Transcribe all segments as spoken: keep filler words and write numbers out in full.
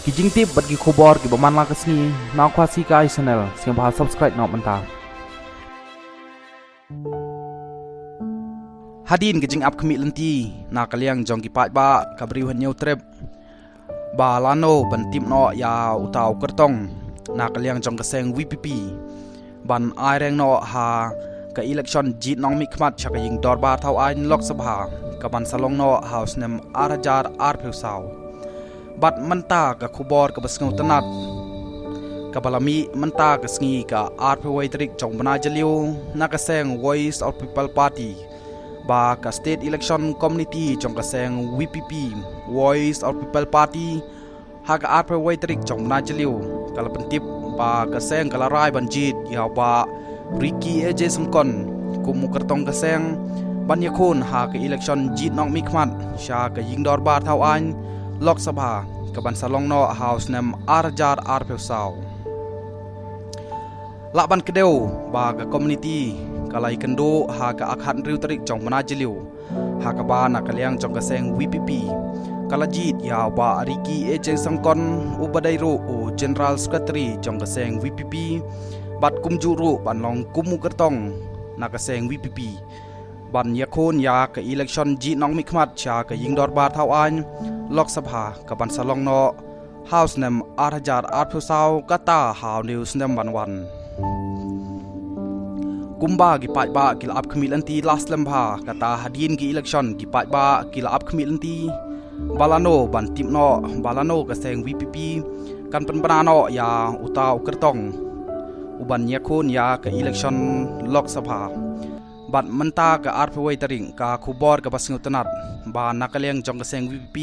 Ki jingtip bad ki khubor kiba man la ka sngi na Khasi Kai Channel, sngewbha subscribe noh mynta. Hadien ka jingap khmih lynti na ka liang jong ki paidbah ka Bri u Hynñiewtrep ba lano ban tip noh ïa uta u kyrtong na ka liang jong ka seng VPP ban ai reng noh ha ka election jied nongmihkhmat sha ka ïing dorbar thaw aiñ Lok Sabha ka ban sa long noh ha u snem ar hajar arphew saw. Bad mynta ka khubor kaba sngewtynnat kaba la mih mynta ka sngi ka arphew wei tarik jong u bnai Jylliew na ka seng Voice of People Party ba ka State Election Committee jong ka seng VPP, Voice of People Party, ha ka arphew wei tarik jong u bnai Jylliew ka la pyntip ba ka seng ka la rai ban jied ïa u Bah Ricky A J Syngkon kum u kyrtong ka seng ban ïakhun ha ka election jied nongmihkhmat sha ka ïing dorbar thaw aiñ Lok Sabha ka ban sa long noh ha u snem ar hajar arphew saw. Lah ban kdew ba ka committee ka la ïakynduh ha ka arphew hynriew tarik jong u bnai Jylliew ha kaba na ka liang jong ka seng VPP ka la jied ïa u Bah Ricky A J Syngkon uba dei ruh u General Secretary jong ka seng VPP bad kumjuh ruh ban long kum u kyrtong na ka seng VPP ban ïakhun ïa ka election jied nongmihkhmat sha ka ïing dorbar thaw aiñ Lok Sabha ka ban sa long noh ha u snem ar hajar arphew saw, kata ha une u snem ban wan. Kumba ki paidbah ki la ap khmih lynti la slem bha, kata hadien ki election ki paidbah ki la ap khmih lynti ba lano ban tip noh ba lano ka seng VPP kan pynbna noh ïa uta u kyrtong u ban ïakhun ïa ka election Lok Sabha. Bad mynta ka arphew wei tarik, ka khubor kaba sngewtynnat ba na ka liang jong ka seng VPP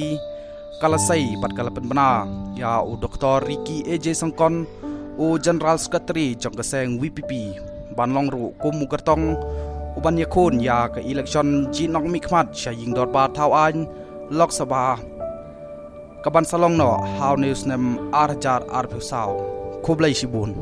ka la sei bad ka la pynbna ïa u Doktor Ricky A J Syngkon, u General Secretary jong ka seng VPP, ban long ruh kum u kyrtong u ban ïakhun ïa ka election jied nongmihkhmat sha ïing dorbar thaw aiñ Lok Sabha ka ban sa long noh ha une u snem ar hajar arphew saw. Khublei shibun.